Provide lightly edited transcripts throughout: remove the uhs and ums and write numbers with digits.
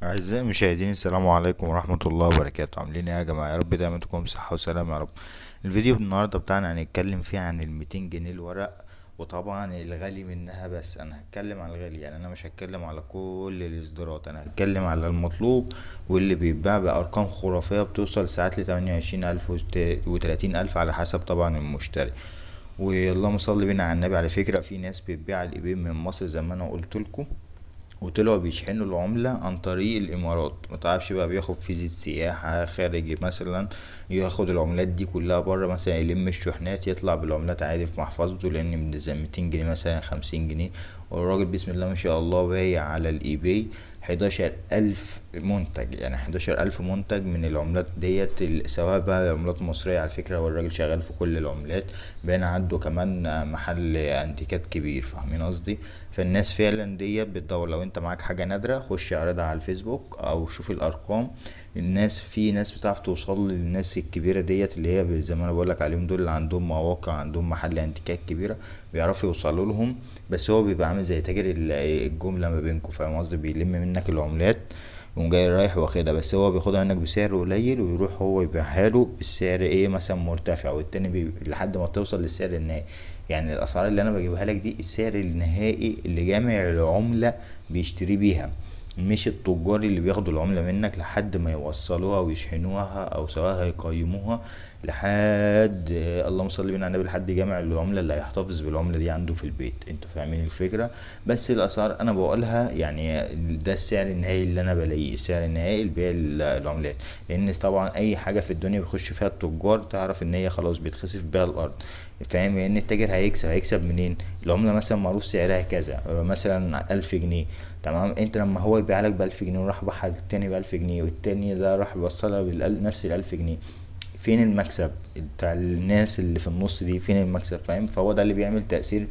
أعزائي المشاهدين، السلام عليكم ورحمة الله وبركاته. عاملين ايه يا جماعة؟ يا رب دايما تكونوا بصحة وسلامة يا رب. الفيديو النهاردة بتاعنا هنتكلم فيه عن 200 جنيه الورق، وطبعا الغالي منها. بس انا هتكلم على الغالي، يعني انا مش هتكلم على كل الاصدارات، انا هتكلم على المطلوب واللي بيتباع بارقام خرافية بتوصل ساعات ل28,000 و30,000 على حسب طبعا المشتري. واللهم صل بينا على النبي. على فكرة في ناس بتبيع الايباي من مصر زي ما انا قلت لكم، وطلعوا بيشحنوا العملة عن طريق الإمارات. ما تعرفش بقى، بياخد فيزة سياحة خارجي مثلا، ياخد العملات دي كلها بره مثلا، يلم الشحنات يطلع بالعملات عادي في محفظته، لأن من زي 200 جنيه مثلا 50 جنيه. والراجل بسم الله ما شاء الله بايع على الإيباي 11,000 منتج، يعني 11,000 منتج من العملات ديت، سواء بقى عملات مصرية. على فكرة هو الراجل شغال في كل العملات، بان عنده كمان محل انتيكات كبير، فاهمين قصدي؟ فالناس فعلا ديت بتدور. لو انت معاك حاجة نادرة خش اعرضها على الفيسبوك او شوف الارقام. في ناس بتعرف توصل للناس الكبيرة ديت، اللي هي زي ما انا بقولك عليهم دول، اللي عندهم مواقع، عندهم محل انتيكات كبيرة، بيعرفوا يوصلوا لهم. بس هو بيبقى عامل زي تاجر الجملة ما بينكم، فاهم قصدي؟ بيلم منك العملات ويقوم جاي رايح واخدها، بس هو بياخدها منك بسعر قليل ويروح هو يبيعها له بالسعر ايه مثلا مرتفع، والتاني لحد ما توصل للسعر النهائي. يعني الاسعار اللي انا بجيبها لك دي السعر النهائي اللي جامع العملة بيشتري بيها، مش التجار اللي بياخدوا العملة منك لحد ما يوصلوها ويشحنوها او سواء هيقيموها لحد اللهم صل بينا على النبي، لحد جامع العملة اللي هيحتفظ بالعملة دي عنده في البيت. انتوا فاهمين الفكرة؟ بس الاسعار انا بقولها يعني ده السعر النهائي اللي انا بلاقيه، السعر النهائي لبيع العملات، لان طبعا اي حاجة في الدنيا بيخش فيها التجار تعرف ان هي خلاص بيتخسف بيها الارض، فاهم؟ لان التاجر هيكسب منين؟ العملة مثلا معروف سعرها كذا، مثلا 1000 جنيه، تمام؟ انت لما هو يبيع لك ب1000 جنيه وراح باعها للتاني ب1000 جنيه، والتاني ده راح يوصلها نفس ال1000 جنيه، فين المكسب بتاع الناس اللي في النص دي؟ فين المكسب؟ فاهم؟ فهو ده اللي بيعمل تأثير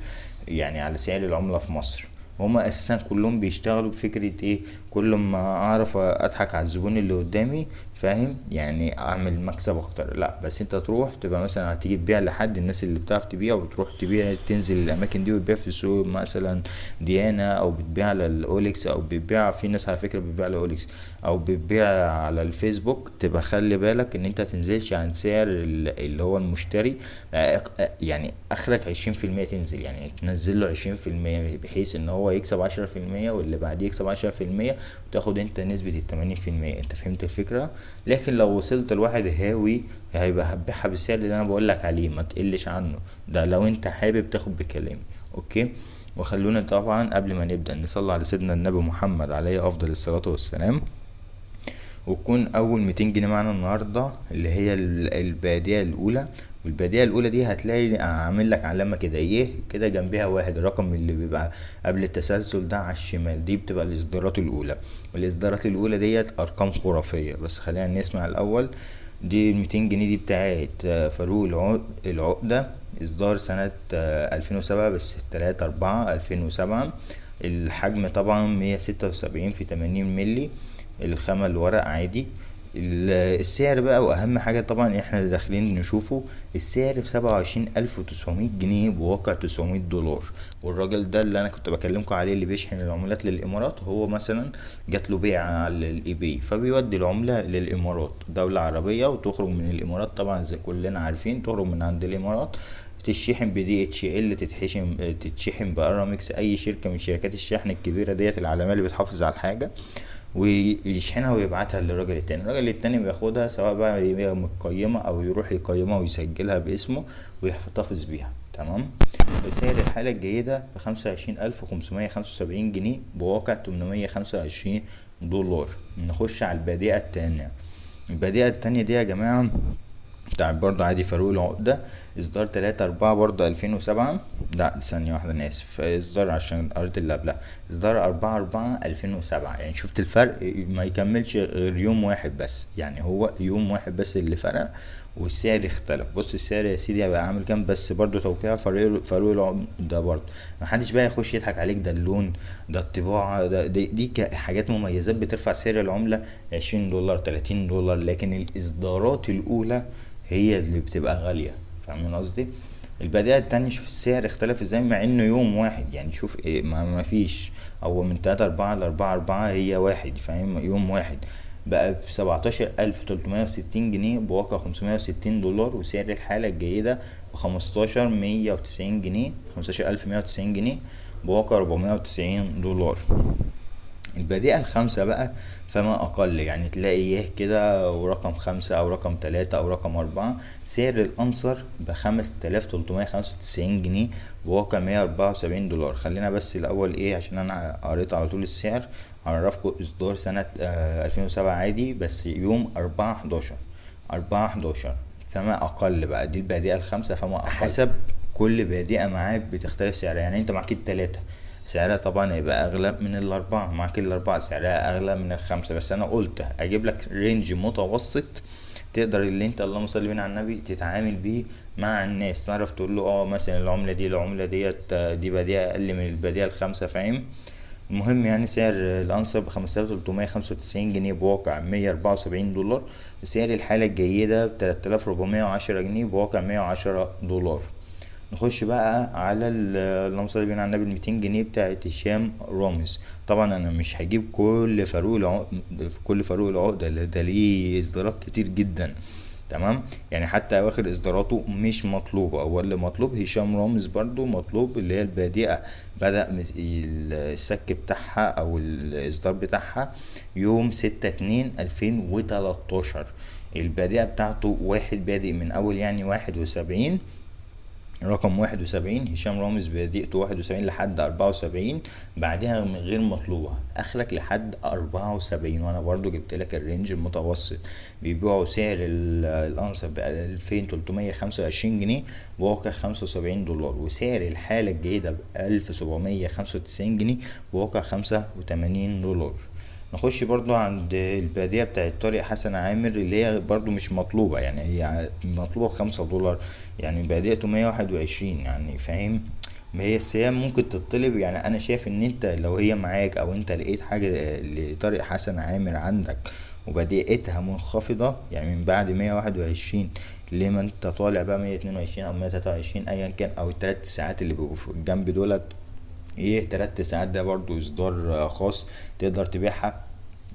يعني على سعر العملة في مصر. هما اساسا كلهم بيشتغلوا بفكرة ايه؟ كل ما اعرف اضحك على الزبون اللي قدامي، فاهم؟ يعني اعمل مكسب اكتر. لا بس انت تروح تبقى مثلا هتيجي تبيع لحد، الناس اللي بتعرف تبيع وبتروح تبيع، تنزل الاماكن دي وتبيع في سوق مثلا ديانا، او بتبيع على الاوليكس، او بتبيع في ناس على فكرة بتبيع على الاوليكس، او بتبيع على الفيسبوك. تبقى خلي بالك ان انت تنزلش عن سعر اللي هو المشتري، يعني اخرك عشرين في المية تنزل، يعني تنزل له عشرين في المية بحيث ان هو يكسب عشرة في المية واللي بعديه يكسب عشرة في المية، وتاخد انت نسبة التمانين في المية. انت فهمت الفكرة؟ لكن لو وصلت لواحد هاوي هيبقى هتبيعها بالسعر اللي انا بقولك عليه، ما تقلش عنه، ده لو انت حابب تاخد بكلامي. اوكي؟ وخلونا طبعا قبل ما نبدأ نصلي على سيدنا النبي محمد عليه افضل الصلاة والسلام. وتكون اول 200 جنيه معانا النهارده اللي هي البادية الاولى. والبادية الاولى دي هتلاقي عامل لك علامة كده ايه كده جنبها واحد، الرقم اللي بيبقى قبل التسلسل ده على الشمال، دي بتبقى الاصدارات الاولى. والاصدارات الاولى ديت ارقام خرافية، بس خلينا نسمع الاول. دي 200 جنيه دي بتاعت فاروق العقدة، اصدار سنة 2007، بس 3/4/2007. الحجم طبعا 176 في 80 ملي، الخامة الورق عادي. السعر بقى واهم حاجة طبعا احنا داخلين نشوفه، السعر بسبعة وعشرين ألف وتسعمية جنيه بواقع تسعمية دولار. والراجل ده اللي انا كنت بكلمكم عليه اللي بيشحن العملات للامارات، هو مثلا جات له بيعة على الاي باي، فبيودي العملة للامارات، دولة عربية، وتخرج من الامارات طبعا زي كلنا عارفين، تخرج من عند الامارات تتشحن بدي اتش ال، تتشحن بارامكس، اي شركة من شركات الشحن الكبيرة ديت العالمية اللي بتحافظ على الحاجة، ويشحنها ويبعتها للراجل التاني. الراجل التاني بياخدها سواء بقى هي متقيمة او يروح يقيمها ويسجلها باسمه ويحتفظ بيها. تمام؟ سعر الحالة الجيدة بخمسة وعشرين ألف وخمسمية خمسة وسبعين جنيه بواقع تمنمية خمسة وعشرين دولار. نخش على البادئة التانية. البادئة التانية دي يا جماعة بتاع برضه عادي فاروق العقدة، إصدار 3/4 برضه 2007. لا ثانية واحدة أنا آسف، إصدار عشان قريت اللي قبلها، إصدار 4/4/2007. يعني شفت الفرق؟ ما يكملش غير يوم واحد بس، يعني هو يوم واحد بس اللي فرق والسعر اختلف. بص السعر يا سيدي هيبقى عامل كام، بس برضه توقيع فاروق العقدة برضه ما حدش بقى يخش يضحك عليك، ده اللون، ده الطباعة، ده دي حاجات مميزات بترفع سعر العملة عشرين دولار تلاتين دولار، لكن الإصدارات الأولى هي اللي بتبقى غالية، فاهمين قصدي؟ البادئة التانية شوف السعر اختلف ازاي مع انه يوم واحد، يعني شوف ايه، ما فيش، هو من تلاتة أربعة لأربعة أربعة هي واحد، فاهم؟ يوم واحد بقى ب17,360 جنيه بواقع 560 دولار. وسعر الحالة الجيدة بخمستاشر مية وتسعين جنيه، 15,190 جنيه بواقع 490 دولار. البادئة الخامسة بقى فما أقل، يعني تلاقي ايه كده ورقم 5 أو رقم 3 أو رقم 4. سعر الأنصر ب5,395 جنيه بواقع 174 دولار. خلينا بس الأول ايه، عشان أنا قريت على طول السعر، هعرفكم إصدار سنة، 2007 عادي، بس يوم 4/11، 4/11 فما أقل بقى. دي البادئة الخامسة فما أقل. حسب كل بادئة معاك بتختلف سعرها، يعني أنت معاك التلاتة سعرها طبعا هيبقى أغلى من الأربعة، معاك الأربعة سعرها أغلى من الخمسة. بس أنا قلت أجيب لك range متوسط تقدر اللي أنت اللهم صل بينا على النبي تتعامل بيه مع الناس، تعرف تقول له مثلا العملة دي، العملة ديت، دي بادئة أقل من البادئة الخامسة، فاهم؟ المهم سعر الأنصر ب5,395 جنيه بواقع 174 دولار. وسعر الحالة الجيدة ب3,410 جنيه بواقع 110 دولار. نخش بقى على اللهم صل بينا على النبي الميتين جنيه بتاعت هشام رامز. طبعا انا مش هجيب كل فاروق العقدة، ده ليه اصدارات كتير جدا، تمام؟ حتى اواخر اصداراته مش مطلوبة، هو اللي مطلوب هشام رامز برضو مطلوب، اللي هي البادئة بدأ السك بتاعها او الاصدار بتاعها يوم 6/2/2013. البادئة بتاعته واحد بادئ من اول 71، رقم 71 هشام رامز بادئته 71 لحد 74، بعدها من غير مطلوبة، اخرك لحد 74. وانا برضو جبت لك ال range المتوسط. بيبيعوا سعر الانصر بألفين تلتمية خمسة وعشرين جنيه بواقع خمسة وسبعين دولار، وسعر الحالة الجيدة بألف سبعمية خمسة وتسعين جنيه بواقع خمسة وتمانين دولار. نخش برضو عند البادية بتاعت طارق حسن عامر، اللي هي برضو مش مطلوبة، هي مطلوبة بخمسة دولار، بادئته 121، فاهم؟ ما هي السيام ممكن تطلب. انا شايف ان انت لو هي معاك او انت لقيت حاجة لطارق حسن عامر عندك وبادئتها منخفضة، من بعد 121 لما انت طالع بقى 122 او 123 ايا كان، او التلات ساعات اللي بيبقوا في الجنب دولت، ايه 3 ساعات ده برضو اصدار خاص تقدر تبيعها.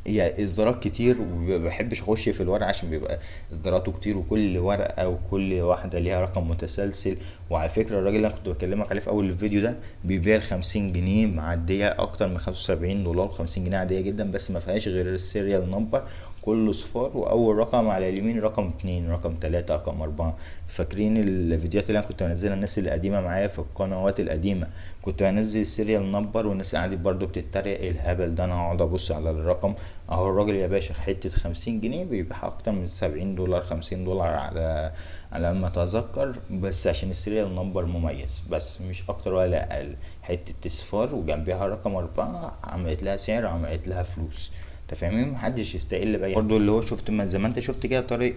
هي اصدارات كتير وما بحبش اخش في الورق عشان بيبقى اصداراته كتير، وكل ورقه وكل واحده ليها رقم متسلسل. وعلى فكره الراجل اللي انا كنت بكلمك عليه في اول الفيديو ده بيبيع 50 جنيه معديه اكتر من 75 دولار، 50 جنيه عاديه جدا، بس ما فيهاش غير ال serial number كله صفار، واول رقم على اليمين رقم 2 رقم 3 رقم 4. فاكرين الفيديوهات اللي انا كنت بنزلها الناس القديمه معايا في القنوات القديمه، كنت بنزل ال serial number والناس قعدت برضو بتتريق ايه الهبل ده، انا هقعد ابص على الرقم. اهو الراجل يا باشا حته 50 جنيه بيبقى اكتر من 70 دولار 50 دولار على ما اتذكر، بس عشان ال serial number مميز بس، مش اكتر ولا اقل. حته صفار وجنبها رقم 4 عملت لها سعر وعملت لها فلوس، انت فاهمين؟ محدش يستقل باي برضه. اللي هو شفت ما زي ما انت شفت كده طارق،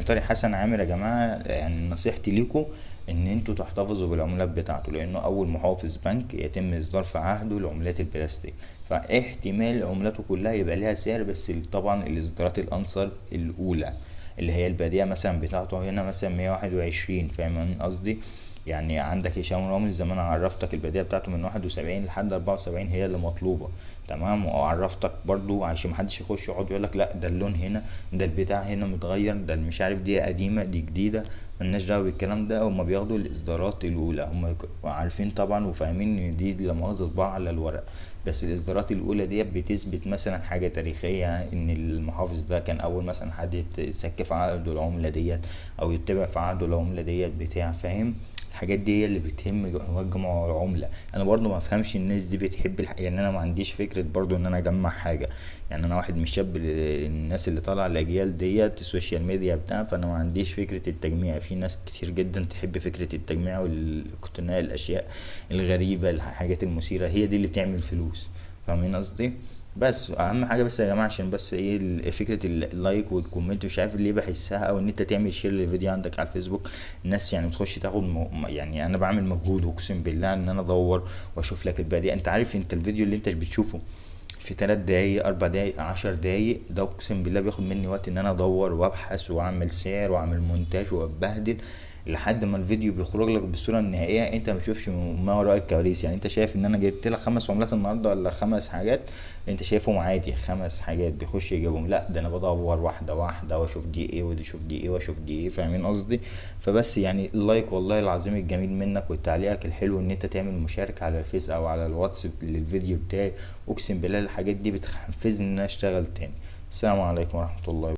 طارق حسن عامر يا جماعه، نصيحتي ليكم ان انتوا تحتفظوا بالعملات بتاعته، لانه اول محافظ بنك يتم اصدار في عهده العملات البلاستيك، فاحتمال عملاته كلها يبقى ليها سعر، بس طبعا الاصدارات الانصر الاولى اللي هي البادئه مثلا بتاعته هنا مثلا 121، فاهم قصدي؟ عندك هشام رامز زي ما انا عرفتك البادئه بتاعته من 71 لحد 74 هي اللي مطلوبه، تمام؟ وعرفتك برضو عشان محدش يخش يقعد يقول لك لا ده اللون هنا، ده البتاع هنا متغير، ده مش عارف دي قديمه دي جديده، ملناش دعوه بالكلام ده. هما بياخدوا الاصدارات الاولى، هما عارفين طبعا وفاهمين ان دي لا مؤاخذه طباعه على الورق، بس الاصدارات الاولى دي بتثبت مثلا حاجه تاريخيه، ان المحافظ ده كان اول مثلا حد يتسك في عقده العمله ديت او يتبع في عقده العمله ديت بتاع، فاهم؟ الحاجات دي هي اللي بتهم جمع العملة. انا برضو ما افهمش الناس دي بتحب انا ما عنديش فكرة برضو ان انا اجمع حاجة، انا واحد مش شاب الناس اللي طالعة الاجيال ديت السوشيال ميديا بتاع، فانا ما عنديش فكرة التجميع. في ناس كتير جدا تحب فكرة التجميع والاقتناء الاشياء الغريبة الحاجات المثيرة، هي دي اللي بتعمل فلوس، فاهمين قصدي؟ بس اهم حاجه بس يا جماعه عشان بس ايه فكره ال like وال comment مش عارف ليه بحسها، او ان انت تعمل share للفيديو عندك على الفيسبوك، الناس بتخش تاخد انا بعمل مجهود اقسم بالله ان انا ادور واشوف لك البادئه. انت عارف انت الفيديو اللي انت بتشوفه في 3 دقايق 4 دقايق 10 دقايق ده اقسم بالله بياخد مني وقت ان انا ادور وابحث واعمل سعر واعمل مونتاج واتبهدل. لحد ما الفيديو بيخرج لك بالصورة النهائية انت ما بتشوفش ما وراء الكواليس. يعني انت شايف ان انا جبت لك 5 عملات النهارده ولا 5 حاجات انت شايفهم عادي، 5 حاجات بيخش يجيبهم، لا ده انا بدور واحدة واحدة واشوف دي ايه ودي اشوف دي ايه واشوف دي ايه، فاهمين قصدي؟ فبس يعني ال like والله العظيم الجميل منك وتعليقك الحلو ان انت تعمل مشاركة على الفيس او على الواتس للفيديو بتاعي، اقسم بالله الحاجات دي بتحفزني ان انا اشتغل تاني. السلام عليكم ورحمة الله.